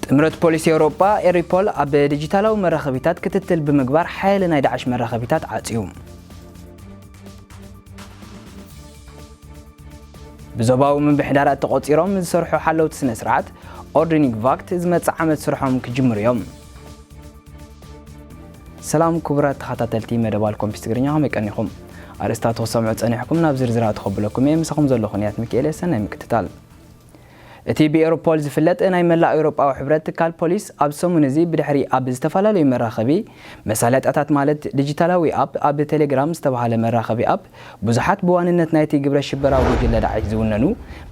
ጥምረት ፖሊስ ኤውሮጳ ኤሪፖል ኣብ ዲጂታላዊ መራኸቢታት ክትትል ብምግባር ሓያለ ናይ ዳዕሽ መራኸቢታት ዓጽዩ። ብዞባዊ ምምሕዳራት ተቖጺሮም ዝሰርሑ ሓለውቲ ስነ ስርዓት ኦርደኒንግ ቫክት ዝመጽእ ዓመት ስርሖም ክጅምሩ እዮም። ሰላም ክቡራት ተኸታተልቲ መደብ ኣልኮምፒስ ትግርኛ፣ ከመይ ቀኒኹም? ኣርእስታት ክሰምዑ ጸኒሕኩም፣ ናብ ዝርዝራት ክብለኩም እየ። ምሳኹም ዘለኹ ንያት ሚካኤል፣ ሰናይ ምክትታል። እቲ ብኤውሮፖል ዝፍለጥ ናይ መላእ ኤውሮጳዊ ሕብረት ትካል ፖሊስ፣ ኣብ ሰሙን እዚ ብድሕሪ ኣብ ዝተፈላለዩ መራኸቢ መሳለጥያታት ማለት ዲጂታላዊ ኣፕ፣ ኣብ ቴሌግራም ዝተባህለ መራኸቢ ኣፕ ብዙሓት ብዋንነት ናይቲ ግብረ ሽበራዊ ጉጅለ ዳዕሽ ዝውነኑ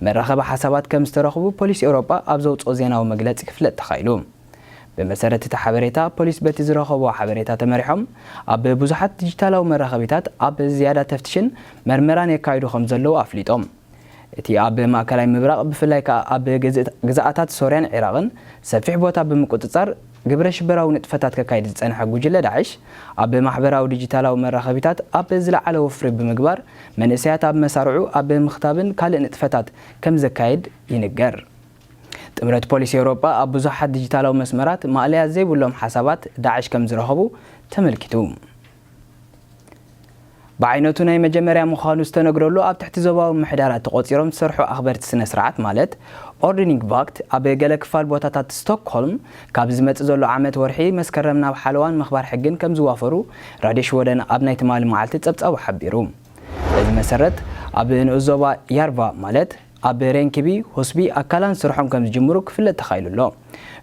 መራኸቢ ሓሳባት ከም ዝተረኽቡ ፖሊስ ኤውሮጳ ኣብ ዘውፅኦ ዜናዊ መግለጺ ክፍለጥ ተኻኢሉ። ብመሰረት እቲ ሓበሬታ፣ ፖሊስ በቲ ዝረኸቦ ሓበሬታ ተመሪሖም ኣብ ብዙሓት ዲጂታላዊ መራኸቢታት ኣብ ዝያዳ ተፍትሽን መርመራን የካይዱ ከም ዘለዉ ኣፍሊጦም። እቲ ኣብ ማእከላይ ምብራቕ፣ ብፍላይ ከኣ ኣብ ግዝ-፣ ግዝኣታት ሶርያን ዒራቕን ሰፊሕ ቦታ ብምቁጽጻር ግብረ ሽበራዊ ንጥፈታት ከካይድ ዝጸንሐ ጉጅለ ዳዕሽ፣ ኣብ ማሕበራዊ ዲጂታላዊ መራኸቢታት ኣብ ዝለዓለ ወፍሪ ብምግባር፣ መንእሰያት ኣብ መሳርዑ ኣብ ምኽታብን ካልእ ንጥፈታት ከም ዘካይድ ይንገር። ጥምረት ፖሊስ ኤውሮጳ ኣብ ብዙሓት ዲጂታላዊ መስመራት ማእለያ ዘይብሎም ሓሳባት ዳዕሽ ከም ዝረኸቡ ተመልኪቱ። ብዓይነቱ ናይ መጀመርያ ምዃኑ ዝተነግረሉ፣ ኣብ ትሕቲ ዞባዊ ምምሕዳራት ተቖጺሮም ዝሰርሑ ኣኽበርቲ ስነ ስርዓት ማለት ኦርደኒንግ ቫክት፣ ኣብ ገለ ክፋል ቦታታት ስቶክሆልም ካብ ዝመጽእ ዘሎ ዓመት ወርሒ መስከረም ናብ ሓለዋን ምኽባር ሕግን ከም ዝዋፈሩ ራድዮ ሽወደን ኣብ ናይ ትማሊ መዓልቲ ጸብጻቡ ሓቢሩ። በዚ መሰረት፣ ኣብ ንኡስ ዞባ ያርቫ ማለት ኣብ ሬንኪቢ፣ ሆስቢ ኣካላን ስርሖም ከም ዝጅምሩ ክፍለጥ ተኻኢሉ ኣሎ።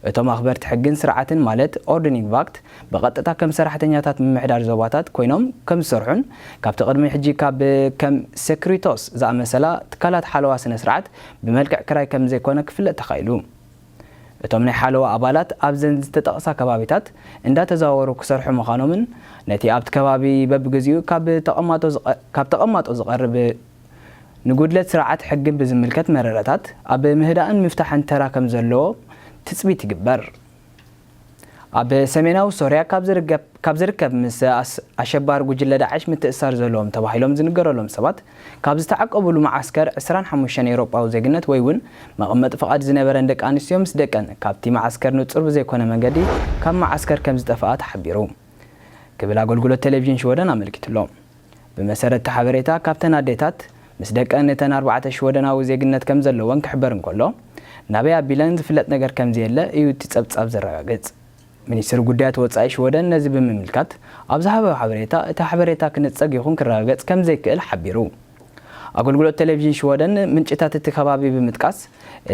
እቶም ኣኽበርቲ ሕግን ስርዓትን ማለት ኦርደኒንግ ቫክት ብቐጥታ ከም ሰራሕተኛታት ምምሕዳር ዞባታት ኮይኖም ከም ዝሰርሑን ካብቲ ቅድሚ ሕጂ ካብ ከም ሴክሪቶስ ዝኣመሰላ ትካላት ሓለዋ ስነ ስርዓት ብመልክዕ ክራይ ከም ዘይኮነ ክፍለጥ ተኻኢሉ። እቶም ናይ ሓለዋ ኣባላት ኣብዘን ዝተጠቕሳ ከባቢታት እንዳተዘዋወሩ ክሰርሑ ምዃኖምን ነቲ ኣብቲ ከባቢ በብግዚኡ ካብ ተቐማጦ ዝቐ-፣ ካብ ተቐማጦ ዝቐርብ ንጉድለት ስርዓት ሕግን ብዝምልከት መረረታት ኣብ ምህዳእን ምፍታሕን ተራ ከም ዘለዎ ትጽቢት ይግበር። ኣብ ሰሜናዊ ሶርያ ካብ ዝርገብ-፣ ካብ ዝርከብ ምስ ኣስ-፣ ኣሸባሪ ጉጅለ ዳዕሽ ምትእሳር ዘለዎም ተባሂሎም ዝንገረሎም ሰባት ካብ ዝተዓቀቡሉ መዓስከር ዕስራን ሓሙሽተን ኤውሮጳዊ ዜግነት ወይ እውን መቐመጢ ፍቓድ ዝነበረን ደቂ ኣንስትዮ ምስ ደቀን ካብቲ መዓስከር ንጹር ብዘይኮነ መንገዲ ካብ መዓስከር ከም ዝጠፍኣ ተሓቢሩ ክብል ኣገልግሎት ቴሌቪዥን ሽወደን ኣመልኪቱሎ። ብመሰረት እቲ ሓበሬታ፣ ካብተን ኣዴታት ምስ ደቀን እተን ኣርባዕተ ሽወደናዊ ዜግነት ከም ዘለወን ክሕበር እንከሎ፣ ናበይ ኣቢለን ዝፍለጥ ነገር ከም ዘየለ እዩ እቲ ጸብጻብ ዘረጋግጽ። ሚኒስትሪ ጉዳያት ወጻኢ ሽወደን ነዚ ብምምልካት ኣብ ዝሃቦ ሓበሬታ፣ እቲ ሓበሬታ ክንጸግ ይኹን ክረጋገጽ ከም ዘይክእል ሓቢሩ። ኣገልግሎት ቴሌቪዥን ሽወደን ምንጭታት እቲ ከባቢ ብምጥቃስ፣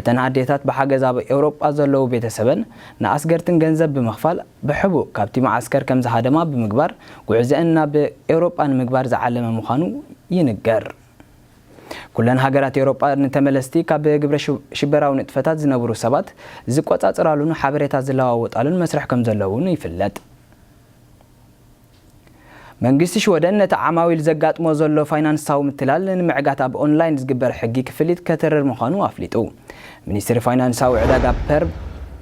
እተን ኣዴታት ብሓገዝ ኣብ ኤውሮጳ ዘለዉ ቤተሰበን ንኣስገርትን ገንዘብ ብምኽፋል ብሕቡእ ካብቲ መዓስከር ከም ዝሃደማ ብምግባር፣ ጉዕዘአን ናብ ኤውሮጳ ንምግባር ዝዓለመ ምዃኑ ይንገር። ኩለን ሃገራት ኤውሮጳ ንተመለስቲ ካብ ግብረ ሽብ-፣ ሽበራዊ ንጥፈታት ዝነብሩ ሰባት ዝቆጻጸራሉን ሓበሬታ ዝለዋወጣሉን መስርሕ ከም ዘለውን ይፍለጥ። መንግስቲ ሽወደን ነቲ ዓማዊል ዘጋጥሞ ዘሎ ፋይናንሳዊ ምትላል ንምዕጋት ኣብ ኦንላይን ዝግበር ሕጊ ክፍሊት ከተርር ምዃኑ ኣፍሊጡ። ሚኒስትሪ ፋይናንሳዊ ዕዳጋ ፐር-፣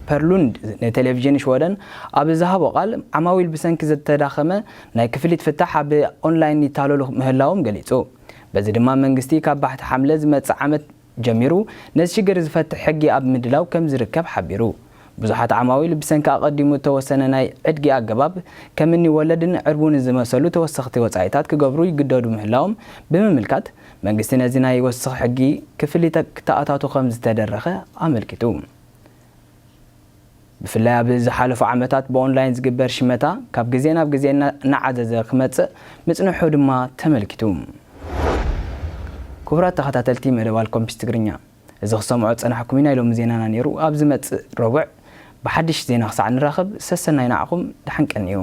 ፐርሉንድ ንቴሌቪዥን ሽወደን ኣብ ዝሃቦ ቃል፣ ዓማዊል ብሰንኪ ዝተዳኸመ ናይ ክፍሊት ፍታሕ ኣብ ኦንላይን ይታለሉ ምህላዎም ገሊጹ። በዚ ድማ መንግስቲ ካብ ባሕቲ ሓምለ ዝመጽእ ዓመት ጀሚሩ ነዚ ሽግር ዝፈትሕ ሕጊ ኣብ ምድላው ከም ዝርከብ ሓቢሩ። ብዙሓት ዓማዊል ብሰንኪ ኣቐዲሙ እተወሰነ ናይ ዕድጊ ኣገባብ፣ ከም እኒ ወለድን ዕርቡን ዝመሰሉ ተወሰኽቲ ወጻኢታት ክገብሩ ይግደዱ ምህላዎም ብምምልካት፣ መንግስቲ ነዚ ናይ ወስኽ ሕጊ ክፍሊት ክተኣታቱ ከም ዝተደረኸ ኣመልኪቱ። ብፍላይ ኣብ ዝሓለፉ ዓመታት ብኦንላይን ዝግበር ሽመታ ካብ ግዜ ናብ ግዜ እና-፣ እናዓዘዘ ክመጽእ ምጽንሑ ድማ ተመልኪቱ። ክቡራት ተኸታተልቲ መደብ ኣልኮምፒስ ትግርኛ፣ እዚ ክሰምዖ ዝጸናሕኩም እዩ ናይ ሎሚ ዜናና ነይሩ። ኣብ ዝመጽእ ረቡዕ ብሓድሽ ዜና ክሳዕ ንራኸብ፣ ሰሰናይ ንዓኹም፣ ደሓን ቀንዩ።